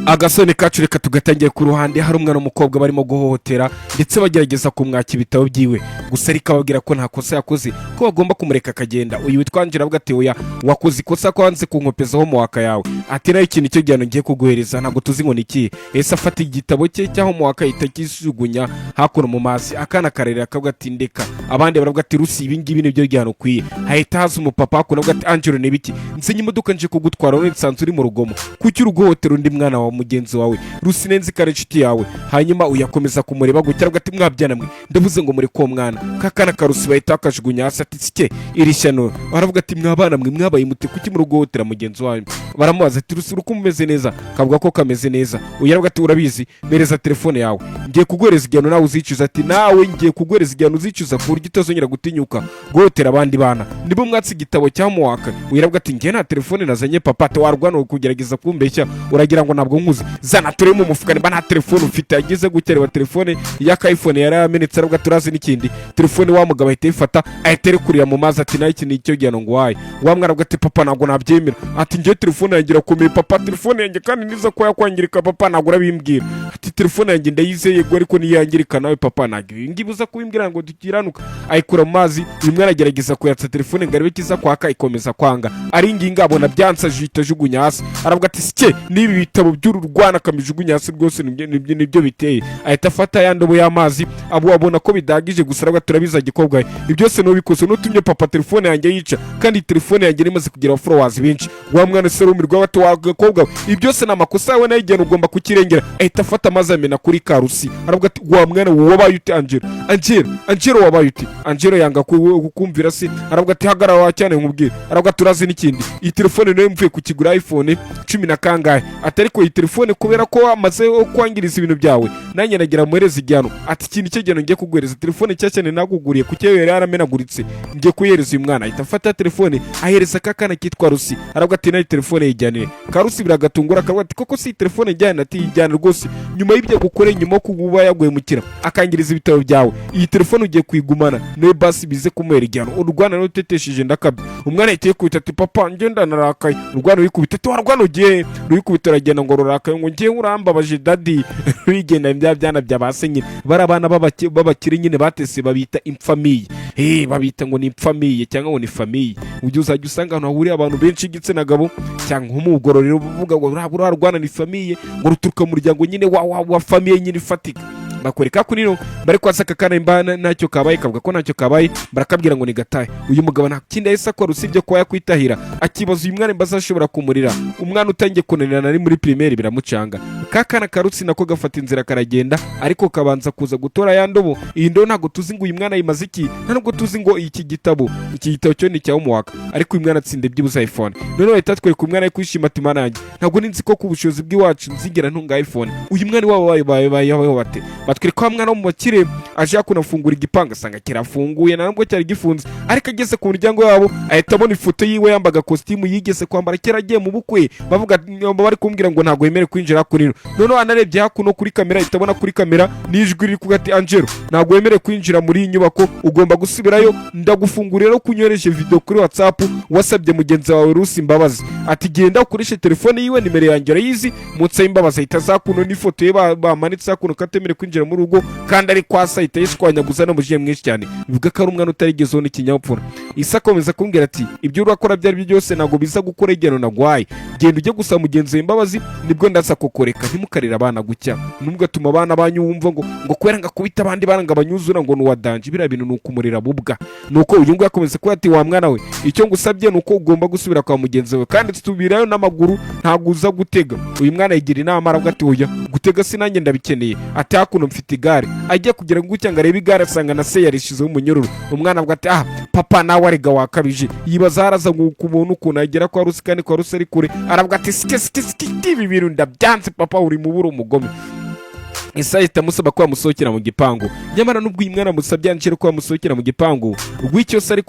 Agasoni kacu reka tugatangiye ku ruhande. Hari umwana w'umukobwa barimo guhohotera, ndetse bagerageza kumwaka ibitabo byiwe gusa, ariko ababwira ko nta kosa yakoze, ko bagomba kumureka akagenda. Uyu witwa Angela avuga ati: "Oya, wakoze ikosa ko wanze kunkopeza homework yawe." Ati: "Nayo ikintu cyo gihano ngiye kuguhereza ntabwo tuzi ngo ni ikihe." Ese afata igitabo cye cya homework, ahita akijugunya hakuno mu mazi. Akana karerera akavuga ati: "Ndeka." Abandi baravuga ati: "Rusi, ibi ngibi nibyo gihano ukwiye." Hahita haza umupapa hakuno, avuga ati: "Angelo, ni ibiki? Nsenye imodoka nje kugutwara, none nsanze uri mu rugomo. Kuki uri guhohotera undi mwana wa mugenzi wawe? Rusi nenzi kare inshuti yawe." Hanyuma uyakomeza kumureba gutya, aravuga ati: "Mwabyana mwe, ndavuze ngo mureke uwo mwana." Kakana karusi bahita bakajugunya hasi, ati: "Sike iri shyano." Baravuga ati: "Mwabana mwe, mwabaye mute? Kuki muri guhohotera mugenzi wanyu?" Baramubaza ati: "Rusi, uko umeze neza?" Kavuga ko kameze neza. Uyu aravuga ati: "Urabizi, mereza telefone yawe, ngiye kuguhereza igihano nawe uzicuza." Ati: "Nawe ngiye kuguhereza igihano uzicuza, ku buryo utazongera gutinyuka guhohotera abandi bana. Nibo mwatse igitabo cya homework." Uyu aravuga ati: "Ngiye nta telefone nazanye, papa." Ati: "Warwana kugerageza kumbeshya, uragira ngo ntabwo nkuzi? Zana turebe mu mufuka niba nta telefone ufite." Yagize gutya, reba telefone ya iPhone yari yamenetse. Aravuga: "Turazi n'ikindi telefone." Wa mugabo ahita ayifata, ahita arekurira mu mazi, ati: "Nayo iki ni icyo gihano nguhaye." Wa mwana aravuga ati: "Papa, ntabwo nabyemera." Ati: "Ngiye telefone yanjye irakomeye, papa, telefone yanjye kandi niza ko yakwangirika, papa, ntabwo urabimbwira." Ati: "Telefone yanjye ndayizeye, yego, ariko niyangirika nawe, papa, ntabwo ibi ngibi uza kubimbwira ngo dukiranuka." Ayikura mu mazi. Uyu mwana agerageza kuyatsa telefone ngo arebe ikiza kwaka, ikomeza kwanga. Aringinga, abona byanse, ahita ajugunya hasi. Aravuga ati: "Sike n'ibi bitabo by'uru rwana akamijugunya hasi rwose, nibyo biteye." Ahita afata ya ndobo y'amazi, abo abona ko bidahagije gusa. Aravuga: "Turabiza gikobwa we, ibyo byose nubikoze nutumye papa telefone yanjye yica, kandi iyi telefone yanjye imaze kugira followers benshi." Wa mwana se arumirwa, bati: "Wa gakobwa we, ibi byose ni amakosa yawe, nayo igihano ugomba kukirengera." Ahita afata amazi amena kuri karusi. Aravuga ati: "Wa mwana we, wabaye ute? Angelo, Angelo, Angelo, wabaye ute?" Angelo yanga kumvira se. Aravuga ati: "Hagarara wa cyane nkubwire." Aravuga: "Turazi n'ikindi, iyi telefone nayo mvuye kukigura iPhone cumi na kangahe." Ati: "Ariko iyi telefone, kubera ko wamaze kwangiriza ibintu byawe, nanjye nagira muhereze igihano." Ati: "Ikintu cyo gihano ngiye kuguhereza, telefone nshya cyane naguguriye kuko iyo yari yaramenaguritse, ngiye kuyihereza uyu mwana." Ahita afata telefone, ahereza ka kana kitwa Rusi. Aravuga ati: "Nayo telefone yijyanire." Karusi biragatungura, akavuga ati: "Koko si iyi telefone ijyana?" Ati: "Yijyane rwose, nyuma y'ibyo gukoreye, nyuma yo kuba yaguhemukira akangiriza ibitabo byawe, iyi telefone ugiye kuyigumana nawe." Basi bize kumuhera igihano. Urwana n'utetesheje ndakabya. Umwana ahita yikubita, ati: "Papa, ngenda narakaye." Urwana ruyikubita, ati: "Warwana ugiye?" Ruyikubita, aragenda ngo rurakaye, ngo: "Ngewe urambabaje, daddy." Ruyigenda bya byana bya ba se nyine, bari abana b'abakire nyine batese, babita infamille, babita ngo ni infamille cyangwa ngo ni famille. Ujya uzajya usanga ahantu hahuriye abantu benshi igitsina gabo cyangwa nko mu bugororero, bavuga ngo uriya rwana ni famille, ngo ruturuka mu muryango nyine wa famille nyine ifatika. Bakwereka ko nino bari kwasa aka kana imba ntacyo kabaye, kavuga ko ntacyo kabaye. Barakabwira ngo ni gatahe. Uyu mugabo nta kindi yahise akora usibye kuba yakwitahira, akibaza uyu mwana imbaza ashobora kumurira. Umwana utangiye kunanirana ari muri primaire biramucanga. Ka kana karutsi nako gafata inzira karagenda, ariko kabanza kuza gutora ya ndobo. Iyi ndobo ntabwo tuzi ngo uyu mwana ayimaze iki, nta nubwo tuzi ngo iki gitabo cyo ni icya homework, ariko uyu mwana atsinda byibuze iPhone. Noneho bahita batwereka umwana ari kwishima, ati: "Mana yanjye, ntabwo ninzi ko ku bushobozi bw'iwacu nzigera ntunga iPhone." Uyu mwana iwabo babayeho bate? Batwereka wa mwana wo mu bakire aje kunafungura igipangu, asanga kirafunguye, nta nubwo cyari gifunze. Ariko ageze ku muryango wabo, ahita abona ifoto yiwe yambaga kositimu yigeze kwambara kera agiye mu bukwe. Bavuga, bari kumbwira ngo ntabwo wemerewe kwinjira kuri rino. Noneho anarebye hakuno kuri kamera, ahita abona kuri kamera n'ijwi riri kuvuga ati: "Angelo, ntabwo wemerewe kwinjira muri iyi nyubako, ugomba gusubirayo. Ndagufungurira rero kunyohereje video kuri WhatsApp wasabye mugenzi wawe Rusi imbabazi." Ati: "Genda ukoreshe telefone yiwe, nimero yanjye urayizi, munsi y'imbabazi." Ahita aza kuno n'ifoto ye bamanitse hakuno ko atemerewe kwinjira mu rugo kandi ari kwasa, ahita yishwanyaguza n'umujinya mwinshi cyane. Bivuga ko ari umwana utarigezeho n'ikinyabupfura. Isa akomeza kumbwira ati: "Ibyo urakora ibyo ari byo byose ntabwo biza gukora igihano naguhaye. Genda ujye gusaba mugenzi wawe imbabazi, nibwo ndaza kukureka." Ntimukarire abana gutya, ntugatuma abana banyu wumva ngo kubera ngo akubita abandi bana ngo abanyuzura ngo ni uwa danger. Biriya bintu ni ukumurira bubwa. Nuko uyu nguyu akomeza kuba ati: "Wa mwana we, icyo ngusabye ni uko ugomba gusubira kwa mugenzi wawe, kandi tubirayo n'amaguru, ntabwo uza gutega." Uyu mwana yigira inama, aravuga ati: "Oya, gutega si nanjye ndabikeneye." Ati: "Hakuno mfite igare." Ajya kugira ngo gutya ngo arebe igare, asanga na se yarishizeho umunyururu. Umwana avuga ati: "Ah, papa, nawe arega wakabije." Yibaza haraza ngo kubona ukuntu agera kwa Rusi, kandi kwa Rusi ari kure. Aravuga ati: "Sike sike sike, ibi bintu ndabyanze, papa, uri mubura umugome." Ese ahita amusaba ko yamusohokera mu gipangu. Nyamara nubwo uyu mwana amusabye Angelo ko yamusohokera mu gipangu, rw'icyo se ari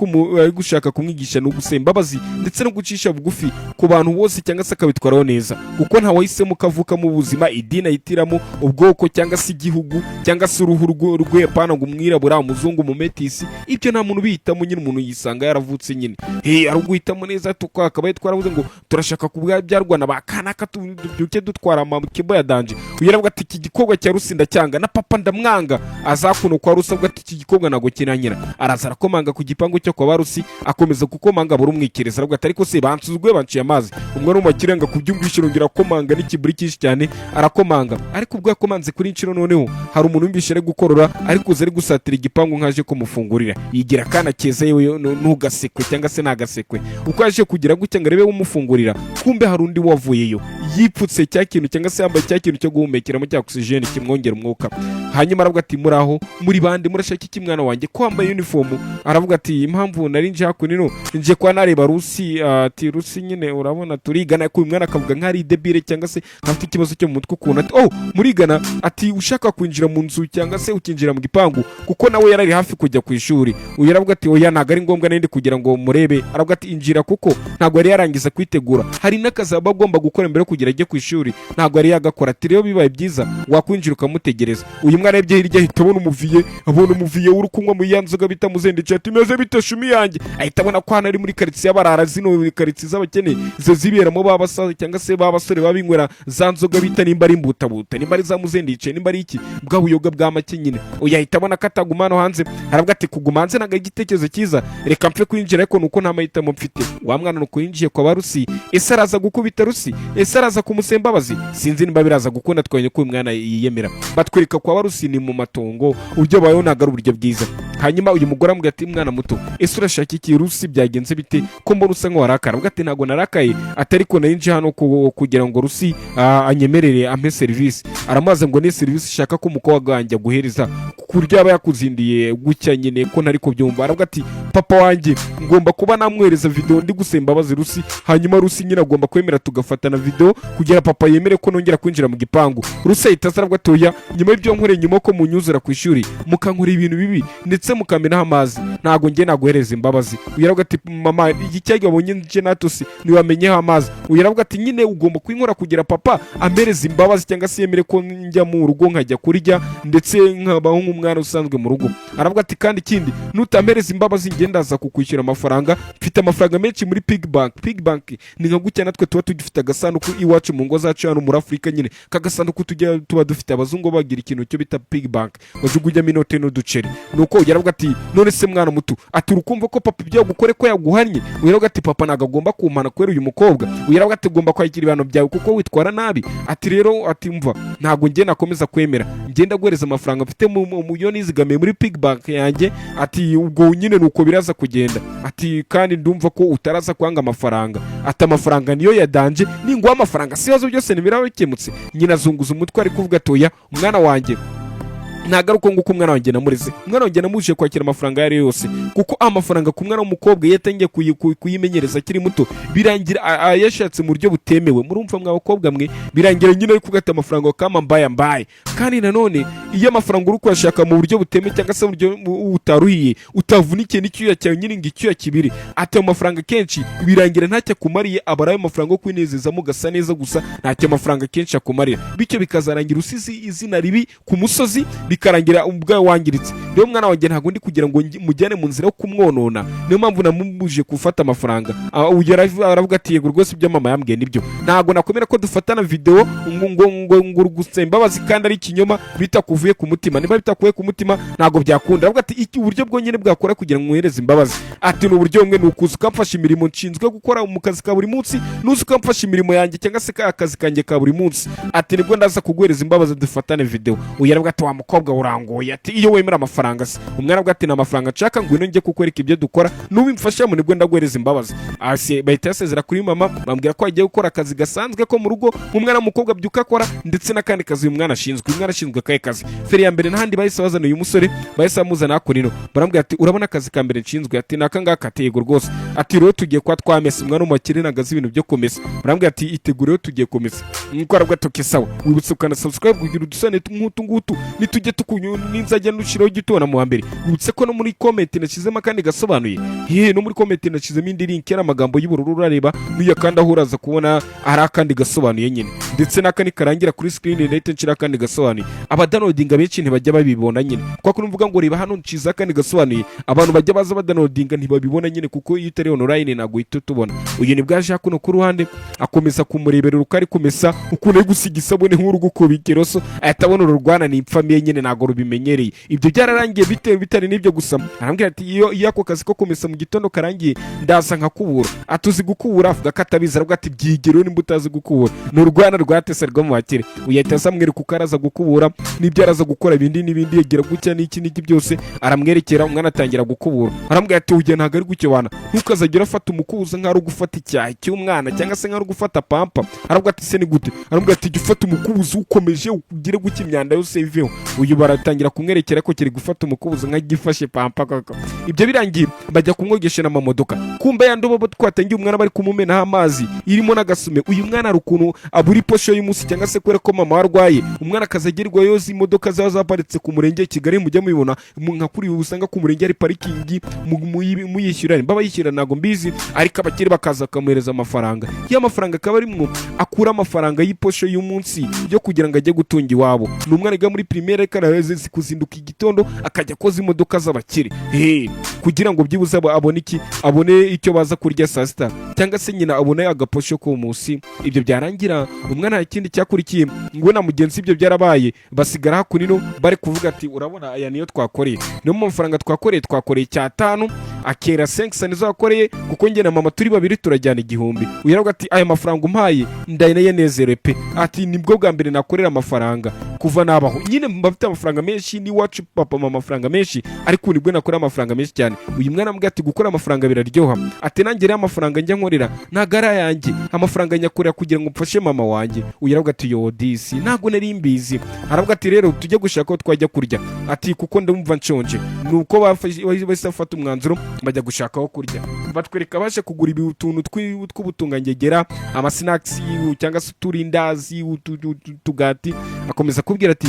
gushaka kumwigisha ni ugusaba imbabazi ndetse no gucisha bugufi ku bantu bose, cyangwa se akabitwaraho neza, kuko nta wahisemo kavuka mu buzima, idini ahitiramo, ubwoko cyangwa se igihugu cyangwa se uruhu rwe, pana ngo umwirabura, umuzungu, umumetisi, ibyo nta muntu ubihitamo nyine. Umuntu yisanga yaravutse nyine. He ari uguhitamo neza, tukakabaye twaravuze ngo turashaka kubyarwa na ba kanaka, tubyuke dutwara amakebo ya danger. Uyu aravuga ati: "Iki gikobwa cya Rusi ndacyanga, na papa ndamwanga." Azakuno kwa Rusi, avuga ati: "Iki gikobwa ntabwo kinanyira." Araza arakomanga ku gipangu cyo kwa Barusi, akomeza gukomanga buri umwikiriza. Aravuga ati: "Ariko se bansuzwe, banciye amazi?" Umwana w'umukire ngo kubyumvishe arongera akomanga n'ikiburi cyinshi cyane, arakomanga. Ariko ubwo yakomanze kuri inshuro, noneho hari umuntu wumvishe ari gukorora, ari kuza ari gusatira igipangu nkaje kumufungurira. Yigira akana keza yewe, ntugasekwe cyangwa se ntagasekwe. Uko yaje kugira gutya ngo arebe umufungurira, kumbe hari undi wavuyeyo yipfutse cya kintu cyangwa se yambaye cya kintu cyo guhumekeramo cya oxygen kimwongera umwuka. Hanyuma aravuga ati: "Muraho, muri bande? Murashaka iki mwana wanjye ko wambaye uniform?" Aravuga ati: "Impamvu nari nje hakuno, nje kwa nareba Rusi." Ati: "Rusi nyine urabona turigana." Ko uyu mwana akavuga nk'ari débile cyangwa se nk'afite ikibazo cyo mu mutwe ukuntu. Ati: "Oh, murigana." Ati: "Ushaka kwinjira mu nzu cyangwa se ukinjira mu gipangu?" Kuko nawe yarari hafi kujya ku ishuri. Uyu aravuga ati: "Oya, ntabwo ari ngombwa, nindi kugira ngo murebe." Aravuga ati: "Injira," kuko ntabwo yari yarangiza kwitegura, hari n'akazi aba agomba gukora mbere yo kugira ajye ku ishuri, ntabwo yari yagakora. Ati: "Rero bibaye byiza wakwinjira ukamutegereza." Uyu mwana arebye hirya ahita abona umuviye, abona umuviye uri kunywa mu ya nzoga bita muzendice. Ati: "Meze bite, shumi yanjye?" Ahita abona ko hano ari muri karitsiye y'abarara, zino karitsiye z'abakene, izo ziberamo ba basaza cyangwa se ba basore baba binywera za nzoga bita nimba ari imbutabuta, nimba ari za muzendice, nimba ari iki, bwa buyoga bwa make nyine. Uyu ahita abona ko ataguma hano hanze. Aravuga ati: "Kuguma hanze ntabwo ari igitekerezo cyiza, reka mpfe kwinjira, ariko nuko nta mahitamo mfite." Wa mwana nuko yinjiye kwa Barusi. Ese araza gukubita Rusi? Ese araza kumusaba imbabazi? Sinzi nimba biraza gukunda. Twabonye ko uyu mwana yiyemera. Batwereka kwa Barusi ni mu matongo, uburyo babayeho ntabwo ari uburyo bwiza. Hanyuma uyu mugore amubwira ati: "Mwana muto, ese urashaka iki? Rusi byagenze bite ko mbona usa nk'uwarakara?" Avuga ati: "Ntabwo narakaye." Ati: "Ariko nari nje hano kugira ngo Rusi anyemerere ampe serivisi." Aramubaza ngo: "Ni serivisi ushaka ko umukobwa wanjye aguhereza ku buryo yaba yakuzindiye gutya nyine ko ntari kubyumva?" Aravuga ati: "Papa wanjye ngomba kuba namwohereza video ndi gusaba imbabazi Rusi, hanyuma Rusi nyine agomba kwemera tugafatana video kugira papa yemere ko nongera kwinjira mu gipangu." Rusi ahita aza, aravuga ati: "Oya, nyuma y'ibyo nkoreye, nyuma ko munyuzura ku ishuri mukankorera ibintu bibi ndetse mukamenaho amazi, ntabwo njye naguhereza imbabazi." Uyu aravuga ati: "Mama, iki cyagi wabonye nje natose ntiwamenyeho amazi." Uyu aravuga ati: "Nyine ugomba kuyinkora kugira papa ampereza imbabazi cyangwa se yemere ko njya mu rugo nkajya kurya ndetse nkabaho nk'umwana usanzwe mu rugo." Aravuga ati: "Kandi ikindi, nutampereza imbabazi, njye ndaza kukwishyura amafaranga. Mfite amafaranga menshi muri pig bank." Pig bank ni nka gutya natwe tuba tugifite agasanduku iwacu mu ngo zacu hano muri Afurika nyine, kagasanduku tujya tuba dufite. Abazungu bagira ikintu cyo bita pig bank, bajugunyamo inote n'uduceri. Nuko uyu aravuga ati: "None se mwana muto," ati, "urukumva ko papa ibyo yagukore ko yaguhannye?" Uyu aravuga ati: "Papa ntabwo agomba kumpana kubera uyu mukobwa." Uyu aravuga ati: "Ugomba kwakira ibihano byawe kuko witwara nabi." Ati: "Rero," ati, "mva, ntabwo njye nakomeza kwemera, ngenda guhereza amafaranga mfite mu yo nizigamiye muri pig bank yanjye." Ati: "Ubwo nyine nuko biraza kugenda." Ati: "Kandi ndumva ko utaraza kwanga amafaranga." Ati: "Amafaranga niyo ya danger, ninguha amafaranga si ibibazo byose ntibiraba bikemutse?" Nyina azunguza umutwe ari kuvuga ati: "Oya, umwana wanjye ntabwo ari uko nguko. Umwana wanjye namureze, umwana wanjye namubujije kwakira amafaranga ayo ari yo yose, kuko amafaranga ku mwana w'umukobwa iyo atangiye kuyimenyereza akiri muto, birangira ayashatse mu buryo butemewe. Murumva mwa bakobwa mwe, birangira nyine ari kugata amafaranga kama mbaye mbaye. Kandi nanone iyo amafaranga uri kuyashaka mu buryo butemewe cyangwa se mu buryo utaruhiye, utavunikiye n'icyuya cyawe nyine ngo icyuya kibiri, ati ayo mafaranga kenshi birangira ntacyo akumariye. Aba ari ayo mafaranga yo kwinezezamo ugasa neza gusa, ntacyo amafaranga kenshi akumarira. Bityo bikazarangira usize izina ribi ku musozi, bikarangira ubwawe wangiritse. Rero mwana wanjye ntabwo ndi kugira ngo mujyane mu nzira yo kumwonona, niyo mpamvu namubujije gufata amafaranga." Uyu aravuga ati: "Yego rwose, ibyo mama yambwiye nibyo. Ntabwo nakwemera ko dufatana video ngo gusaba imbabazi kandi ari ikinyoma bitakuvuye ku mutima. Niba bitakuvuye ku mutima ntabwo byakunda." Aravuga ati: "Iki uburyo bwonyine bwakora kugira ngo mwohereze imbabazi," ati, "ni uburyo bumwe, ni ukuza ukamfasha imirimo nshinzwe gukora mu kazi ka buri munsi. Nuza ukamfasha imirimo yanjye cyangwa se ka kazi kanjye ka buri munsi," ati, "nibwo ndaza kuguhereza imbabazi dufatane video." Uyu aravuga ati: "Wa mukobwa urangoye." Ati: "Iyo wemera amafaranga se?" Umwana aravuga ati: "Ni amafaranga nshaka, ngwino njye kukwereka ibyo dukora, nubimfashamo nibwo ndaguhereza imbabazi." Bahita basezera kuri mama, bambwira ko agiye gukora akazi gasanzwe ko mu rugo nk'umwana w'umukobwa abyuka akora, ndetse n'akandi kazi uyu mwana ashinzwe. Uyu mwana ashinzwe akahe kazi? Feri ya mbere n'ahandi bahise bazana uyu musore, bahise bamuzana hakuno, baramubwira ati: "Urabona akazi ka mbere nshinzwe?" Ati: "Ni aka ngaka." Ati: "Yego rwose." Ati: "Rero tugiye kuba twamesa." Umwana w'umukire ntabwo azi ibintu byo kumesa. Barambwira ati: "Itegure rero, tugiye kumesa." Nkuko arabwira ati: "Okay, sawa." Wibutse ukana subscribe kugira udusane nk'utu ngutu nitujye tukunyu ninzajya nushyiraho igitona mu wa mbere. Wibutse ko no muri comment nashyizemo akandi gasobanuye. Hehe, no muri comment nashyizemo indi link yari amagambo y'ubururu, urareba nuyakanda aho uraza kubona hari akandi gasobanuye nyine, ndetse n'akandi karangira kuri screen ndahita nshira akandi gasobanuye. Abadownloadinga benshi ntibajya babibona nyine, kuko nuvuga ngo reba hano nshize akandi gasobanuye, abantu bajya baza badownloadinga ntibabibona nyine, kuko iyo utari online ntabwo uhita utubona. Uyu ni bwaje hakuno ku ruhande, akomeza kumureberera uko ari kumesa, ukuntu ari gusiga isabune nk'uri gukuba ikiroso, ahita abona uru rwana ni impfamiye nyine, ntabwo rubimenyereye. Ibyo byararangiye bitewe bitari n'ibyo gusa, arambwira ati: Iyo ako kazi ko kumesa mu gitondo karangiye, ndaza nkakubura." Atuzi gukubura? Avuga ko atabizi. Aravuga ati: "Byigire nimba utazi gukubura." Ni urwana rwatese rwo mu bakire. Uyu ahita aza amwereka uko araza gukubura n'ibyo araza gukora, ibindi n'ibindi, yagira gutya n'iki n'iki, byose aramwerekera. Umwana atangira gukubura. Arambwira ati: "Ujya ntabwo ari gutyo wana, ntukazajya urafata umukubuzo nk'aho ari gufata icyayi cy'umwana cyangwa se nk'aho ari gufata pampa." Aravuga ati: "Se ni gute?" Arambwira ati: "Jya ufata umukubuzo ukomeje, ugire gutya imyanda yose iveho." Uyu baratangira kumwerekera ko kiri gufata umukubuzo nk'agifashe pampa koko. Ibyo birangiye bajya kumwogesha n'amamodoka. Kumbe ya ndobo twatangiye umwana bari kumumenaho amazi irimo n'agasume. Uyu mwana hari ukuntu abura iposho y'umunsi, cyangwa se kubera ko mama we arwaye, umwana akazagerwa yoza imodoka ziba zaparitse ku murenge. Kigali mujya mubibona, nka kuri ubu usanga ku murenge hari parikingi, muyishyura, nimba bayishyura ntabwo mbizi, ariko abakire bakaza bakamuhereza amafaranga. Iyo amafaranga akaba arimwo akura amafaranga y'iposho y'umunsi yo kugira ngo ajye gutunga iwabo. Ni umwana wiga muri primaire, ariko arazi kuzinduka igitondo akajya koza imodoka z'abakire. Hey, kugira ngo byibuze abone iki, abone icyo baza kurya saa sita, cyangwa se nyina abone agaposho ko munsi. Ibyo byarangira, umwana nta kindi cyakurikiye ngo na mugenzi. Ibyo byarabaye, basigara hakuno bari kuvuga ati: "Urabona aya niyo twakoreye, niyo mu mafaranga twakoreye, twakoreye icyatanu." Akera 500 nizo wakoreye, kuko njye na mama turi babiri turajyana 1000. Uyu aravuga ati: "Aya mafaranga umpaye ndayanezerewe pe." Ati: "Nibwo bwa mbere nakorera amafaranga kuva nabaho nyine, mba mfite amafaranga menshi n'iwacu, papa mama amafaranga menshi, ariko nibwo nakorera amafaranga menshi cyane." Uyu mwana amubwira ati: "Gukora amafaranga biraryoha." Ati: "Nanjye rero amafaranga njya nkorera ntabwo ari ayanjye, amafaranga nyakorera kugira ngo mfashe mama wanjye." Uyu aravuga ati: "Yo disi, ntabwo nari mbizi." Aravuga ati: "Rero tujye gushaka aho twajya kurya," ati: "kuko ndumva nshonje." Nuko bahise bafata umwanzuro bajya gushaka aho kurya. Batwereka baje kugura ibi utuntu tw'ubutungangegera, amasnacks cyangwa se uturindazi, utugati. Akomeza kubwira ati: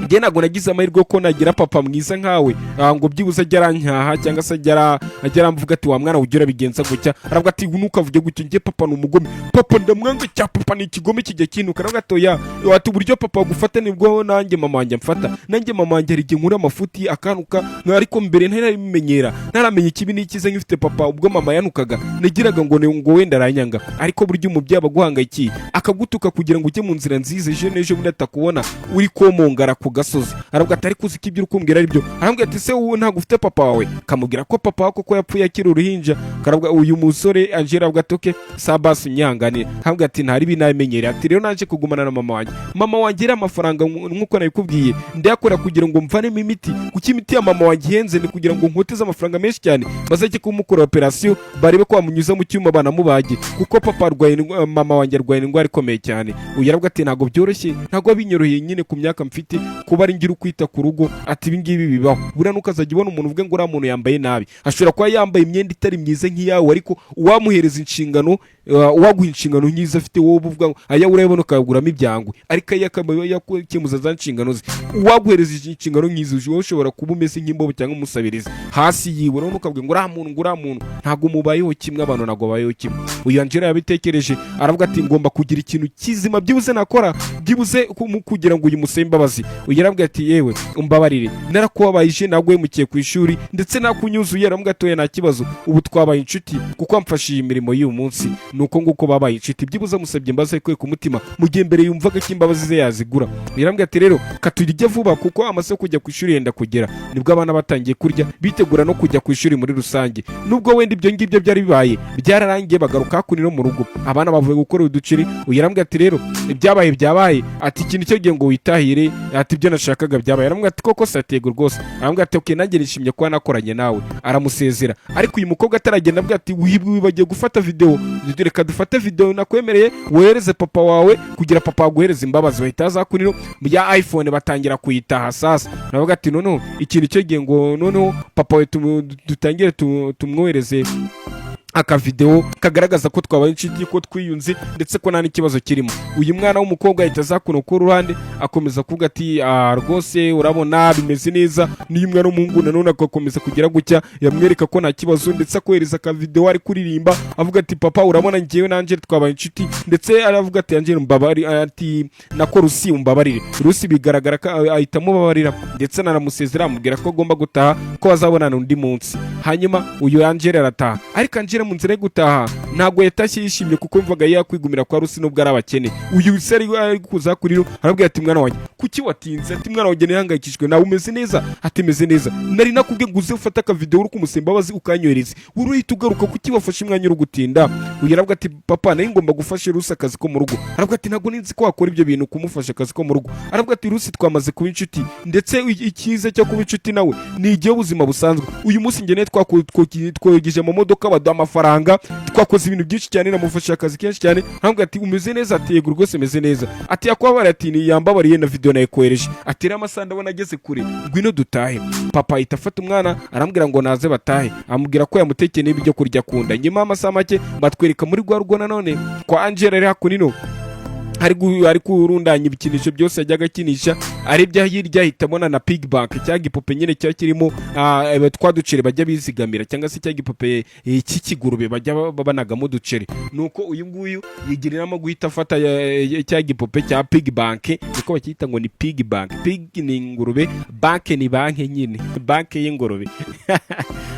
"Njye ntabwo nagize amahirwe ko nagira papa mwiza nkawe, ngo byibuze ajya aranyaha cyangwa se ajya aramvuga ati: 'Wa mwana, ujya urabigenza gutya.'" Aravuga ati: "Ntukavuge gutyo, njye papa ni umugome, papa ndamwanga cya, papa ni ikigome kijya kinuka." Aravuga ati: "Oya." Ati: "Uburyo papa agufata nibwo nanjye mama wanjye amfata. Nanjye mama wanjye hari igihe nkura amafuti akantuka, ariko mbere ntarabimenyera, ntaramenya ikibi n'ikiza, nkifite papa, ubwo mama yanukaga nagiraga ngo ngo wenda aranyanga, ariko burya umubyeyi aba aguhangayikiye, akagutuka kugira ngo ujye mu nzira nziza, ejo n'ejo bundi atakubona uri komongara ku gasozi." Aravuga ati: "Ariko uzi ko ibyo uri kumbwira ari byo?" Arambwira ati: "Se wowe ntabwo ufite papa wawe?" Kamubwira ko papa we koko yapfuye akiri uruhinja. Karavuga uyu musore Angela, avuga ati: "Okay, sabasi, unyihanganire." Arambwira ati: "Ntari binabimenyereye." Ati: "Rero naje kugumana na mama wanjye. Mama wanjye rero amafaranga nk'uko nabikubwiye ndayakora kugira ngo mvanemo imiti, kuko imiti ya mama wanjye ihenze, ni kugira ngo nkoteze amafaranga menshi cyane bazajye kumukora operasiyo, barebe ko bamunyuza mu cyuma banamubage, kuko papa arwaye mama wanjye arwaye indwara ikomeye cyane." Uyu aravuga ati: "Ntabwo byoroshye, ntabwo binyoroheye nyine ku myaka mfite kuba ari ngira ukwita ku rugo." Ati: "Ibi ngibi bibaho. Buriya ntukazajya ubona umuntu uvuge ngo uriya muntu yambaye nabi. Ashobora kuba yambaye imyenda itari myiza nk'iyawe, ariko uwamuhereza inshingano, uwaguha inshingano nk'izo afite, wowe uvuga ngo aya urayabona ukayaguramo ibyangwe, ariko ayo akaba yakemuza za nshingano ze. Uwaguhereza inshingano nk'izo, wowe ushobora kuba umeze nk'imbobo cyangwa umusabiriza hasi yiwe. Noneho ukavuga ngo uriya muntu, ngo uriya muntu ntabwo mubayeho kimwe, abantu ntabwo babayeho kimwe." Uyu Angela yabitekereje, aravuga ati: "Ngomba kugira ikintu kizima byibuze nakora, byibuze kugira ngo uyu musabe imbabazi." Uyu yarabwira ati: "Yewe, umbabarire, narakubabayije, naguhemukiye ku ishuri, ndetse nakunyuzuye." Aramubwira ati: "Oya, nta kibazo, ubu twabaye inshuti kuko wamfashije imirimo y'uyu munsi." Ni uko nguko babaye inshuti. Byibuze amusabye imbabazi akuye ku mutima, mu gihe mbere yumvaga ko imbabazi ze yazigura. Yarambwira ati: "Rero katurye vuba kuko amasaha yo kujya ku ishuri yenda kugera." Nibwo abana batangiye kurya, bitegura no kujya ku ishuri muri rusange. Nubwo wenda ibyo ngibyo byari bibaye byararangiye, bagaruka hakuno no mu rugo, abana bavuye gukora uduceri. Uyu yarambwira ati: "Rero ibyabaye byabaye." Ati: "Ikintu cyo gihe ngo witahire." Ati: "Ibyo nashakaga byabaye." Aramubwira ati: "Koko satego rwose." Aramubwira ati: "Okay, nanjye nishimye kuba nakoranye nawe." Aramusezera, ariko uyu mukobwa ataragenda avuga ati: "Wibagiwe gufata video, reka dufate video nakwemereye wohereze papa wawe kugira papa aguhereze imbabazi." Bahita baza kuri ya iPhone, batangira kuyitaha. Sasa navuga ati: "Noneho ikintu cyo gihe ngo noneho papa we dutangire tumwohereze." Akavidewo kagaragaza ko twabaye inshuti, ko twiyunze, ndetse ko nta n'ikibazo kirimo. Uyu mwana w'umukobwa ahita aza kuno ku ruhande, akomeza kuvuga ati: "Ah, rwose urabona bimeze neza." N'uyu mwana w'umuhungu nanone agakomeza kugira gutya, yamwereka ko nta kibazo, ndetse akohereza akavidewo ari kuririmba, avuga ati: "Papa, urabona njyewe na Angel twabaye inshuti." Ndetse aravuga ati: "Angel, mbabari," ati nako: "Rusi, umbabarire." Rusi bigaragara ko ahita amubabarira, ndetse anaramusezera, amubwira ko agomba gutaha, ko bazabonana undi munsi. Hanyuma uyu Angel arataha, ariko Angel mu nzira yo gutaha ntabwo yatashye yishimye, kuko yumvaga yakwigumira kwa Rusi nubwo ari abakene. Uyu se ari kuza kuri yo, arabwira ati: "Mwana wanjye, kuki watinze?" Ati: "Mwana wanjye, nihangayikishijwe nawe. Umeze neza?" Ati: "Meze neza. Nari nakubwiye ngo uze ufate akavidewo uri kumusaba imbabazi ukanyohereza, uruhita ugaruka. Kuki wafashe umwanya uri gutinda?" Uyu aravuga ati: "Papa, nari ngomba gufasha Rusi akazi ko mu rugo." Aravuga ati: "Ntabwo nzi ko wakora ibyo bintu, kumufasha akazi ko mu rugo." Aravuga ati: "Rusi twamaze kuba inshuti, ndetse icyiza cyo kuba inshuti nawe ni igihe ubuzima busanzwe. Uyu munsi njye nawe twogeje amamodoka, baduha amafaranga, twakoze ibintu byinshi cyane, namufashije akazi kenshi cyane." Aravuga ati: "Umeze neza?" Ati: "Yego rwose, meze neza." Ati: "Yakwabara?" Ati: "Ni yambabariye, na video nayikohereje." Ati: "Rero amasaha ndabona ageze kure, ngwino dutahe." Papa ahita afata umwana, arambwira ngo naze batahe, amubwira ko yamutekeye n'ibyo kurya akunda. Nyuma y'amasaha make batwereka muri rwa rugo nanone kwa Angela, ari hakuno ari kurundanya ibikinisho byose yajyaga akinisha. Arebye hirya ahita abona na piggy bank, cya gipupe nyine cya kirimo twa duceri bajya bizigamira, cyangwa se cya gipupe cy'ikigurube bajya banagamo uduceri. Nuko uyu nguyu yigira inama guhita afata cya gipupe cya piggy bank, niko bacyita ngo ni piggy bank. Pig ni ingurube, bank ni banki nyine, banki y'ingurube.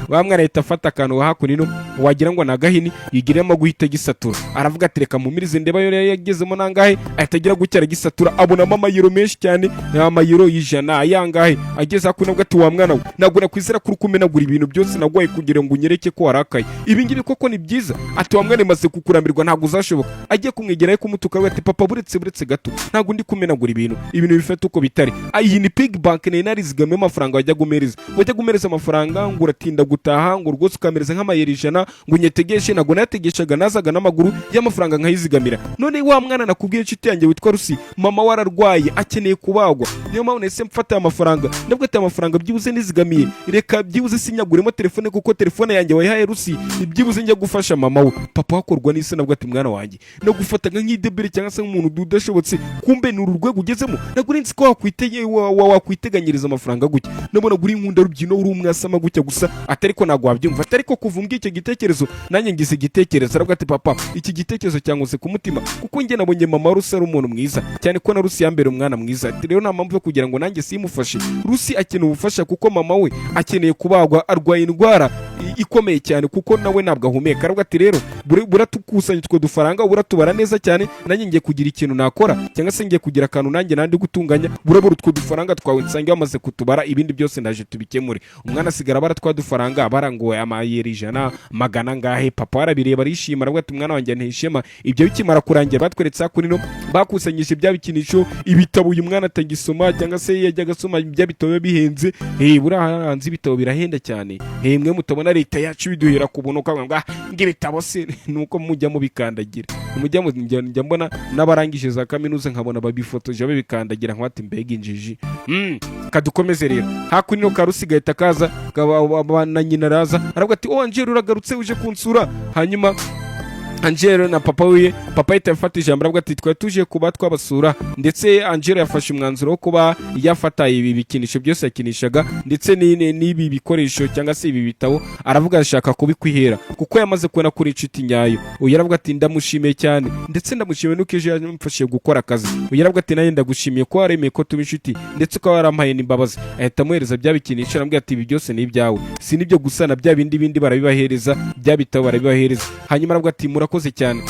Wa mwana ahita afata akantu hakuno wagira ngo ni agahini, yigiramo guhita agisatura. Aravuga ati: "Reka mpumirize ndeba yo yagezemo nangahe." Ahita agira gutya aragisatura, abonamo amayero menshi cyane, ni amayero 100 ayangahe. Ageze hakuno avuga ati: "Wa mwana we, ntabwo nakwizera ko uri kumenagura ibintu byose naguhaye kugira ngo unyereke ko warakaye. Ibi ngibi koko ni byiza?" Ati: "Wa mwana, maze kukurambirwa, ntabwo uzashoboka." Agiye kumwegera ari kumutuka, avuga ati: "Papa, buretse, buretse gato, ntabwo ndi kumenagura ibintu, ibintu bifite uko bitari. Iyi ni piggy bank nari narizigamiyemo amafaranga wajyaga umereza, wajyaga umereza amafaranga ngo uratinda gutaha, ngo rwose ukamereza nk'amayero 100 ngo unyetegeshe. Ntabwo nayategeshaga, nazaga n'amaguru y'amafaranga nkayizigamira. None wa mwana nakubwiye, inshuti yanjye witwa Rusi, mama we ararwaye, akeneye kubagwa. Niyo mpamvu nahise mfata aya mafaranga." Nabwo ati: "Amafaranga byibuze nizigamiye, reka byibuze sinyaguremo telefone, kuko telefone yanjye wayihaye Rusi, byibuze njya gufasha mama we." Papa wakorwa n'isi, nabwo ati: "Mwana wanjye, nagufataga nk'idebere cyangwa se nk'umuntu udashobotse, kumbe ni uru rwego ugezemo. Ntabwo uri nzi ko wakwiteganyiriza amafaranga gutya. Nabonaga uri inkunda rubyino, uri umwasama gutya gusa." Atari ko ntabwo wabyumva, atari ko kuva umbwiye icyo gitekerezo, nanjye ngize igitekerezo. Aravuga ati: "Papa, iki gitekerezo cyankoze ku mutima, kuko njye nabonye mama Rusi ari umuntu mwiza cyane, ko na Rusi yambere umwana mwiza." Ati: "Rero nta mpamvu yo kugira ngo nanjye simufashe. Rusi akeneye ubufasha, kuko mama we akeneye kubagwa, arwaye indwara ikomeye cyane, kuko nawe ntabwo ahumeka." Aravuga ati: "Rero buratukusanya utwo dufaranga, buratubara neza cyane, nanjye ngiye kugira ikintu nakora, cyangwa se ngiye kugira akantu nanjye nandi gutunganya. Burabura utwo dufaranga twawe nsange wamaze kutubara, ibindi byose ndaje tubikemure." Umwana asigara abara twa dufaranga, abara ngo amayeri 100, magana angahe. Papa arabireba, arishima, aravuga ati: "Umwana wanjye anteye ishema." Ibyo bikimara kurangira, batweretse hakuno bakusanyije bya bikinisho, ibitabo uyu mwana atagisoma, cyangwa se yajyaga asoma bya bitabo biba bihenze. Buriya hanze ibitabo birahenda cyane. Mwe mutabona leta yacu biduhera ku buntu, ukavuga ngo: "Ah, ngo ibitabo se?" Nuko mujya mubikandagira, mujya njya mbona n'abarangije za kaminuza, nkabona babifotoje babikandagira, nkabati: "Mbega injiji!" Kadukomeze rero. Hakuno karusi gahita kaza na nyina araza, aravuga ati: "Oh, Angel, uragarutse, uje kunsura?" Hanyuma Angelo na papa wiwe, papa ahita afata ijambo, aravuga ati: "Twari tuje kuba twabasura, ndetse Angelo yafashe umwanzuro wo kuba yafata ibi bikinisho byose yakinishaga, ndetse n'ibi bikoresho cyangwa se ibi bitabo." Aravuga ashaka kubikwihera kuko yamaze kubona kuri inshuti nyayo. Uyu aravuga ati: "Ndamushimiye cyane, ndetse ndamushimiye nuko ejo yamfashije gukora akazi." Uyu aravuga ati: "Nanjye ndagushimiye ko waremeye ko tuba inshuti, ndetse ukaba warampaye n'imbabazi." Ahita amuhereza bya bikinisho, aramubwira ati: "Ibi byose ni ibyawe." Si n'ibyo gusa, na bya bindi bindi barabibahereza, bya bitabo barabibahereza. Hanyuma aravuga ati: "Murakoze cyane."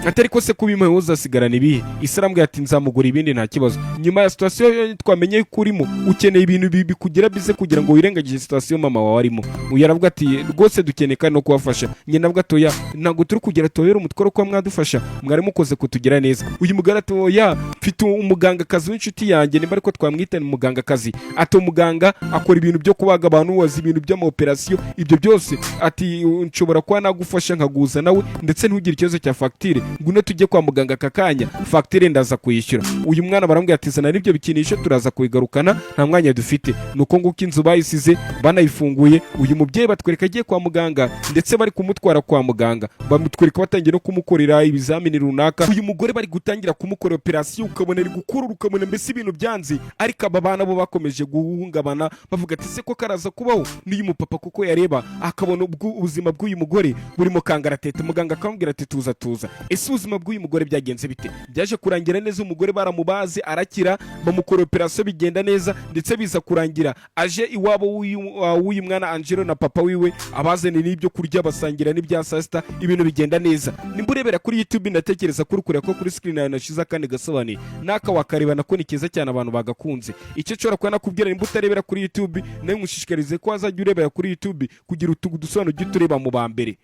Atari ko se kubimuhe uzasigarana ibihe? Isi arambwira ati: "Nzamugura ibindi, nta kibazo. Nyuma ya situation twamenye ko urimo, ukeneye ibintu bikugira bize kugira ngo wirengagize situation mama wawe arimo." Uyu aravuga ati: "Rwose dukeneye kandi no kubafasha." Nyina avuga ati: "Oya, ntabwo turi kugira tubabere umutwaro, kuba mwadufasha, mwari mukoze kutugira neza." Uyu mugore ati: "Oya, mfite umugangakazi w'inshuti yanjye," nimba ariko twamwita ni umugangakazi. Ati: "Umuganga akora ibintu byo kubaga abantu, wazi ibintu by'amaoperasiyo, ibyo byose." Ati: "Nshobora kuba nagufasha nkaguza nawe, ndetse ntugire ikibazo cya fagitire." Ngwino tujye kwa muganga aka kanya, fagitire ndaza kuyishyura. Uyu mwana baramubwira ati: "Zana n'ibyo bikinisho, turaza kubigarukana, nta mwanya dufite." Nuko nguko inzu bayisize banayifunguye. Uyu mubyeyi batwereka agiye kwa muganga, ndetse bari kumutwara kwa muganga, bamutwereka batangiye no kumukorera ibizamini runaka. Uyu mugore bari gutangira kumukorera operasiyo, ukabona ari gukurura, ukabona mbese ibintu byanze. Ariko aba bana bo bakomeje guhungabana, bavuga ati: "Se ko karaza kubaho?" N'uyu mupapa kuko yareba akabona ubuzima bw'uyu mugore buri mu kangaratete. Muganga akamubwira ati: "Tuza, tuza." Ese ubuzima bw'uyu mugore byagenze bite? Byaje kurangira neza, umugore baramubaze arakira, bamukora operasiyo bigenda neza, ndetse biza kurangira aje iwabo w'uyu mwana Angelo na papa wiwe, abazaniye n'ibyo kurya, basangira n'ibya saa sita, ibintu bigenda neza. Nimba urebera kuri YouTube, ndatekereza kuri kureba ko kuri screen yawe nashize akandi gasobanuye, n'aka wakareba, nako ni keza cyane, abantu bagakunze. Icyo nshobora kuba nakubwira, nimba utarebera kuri YouTube, nawe nkushishikarize ko wazajya urebera kuri YouTube kugira utu dusobanuro ujye utureba mu ba mbere.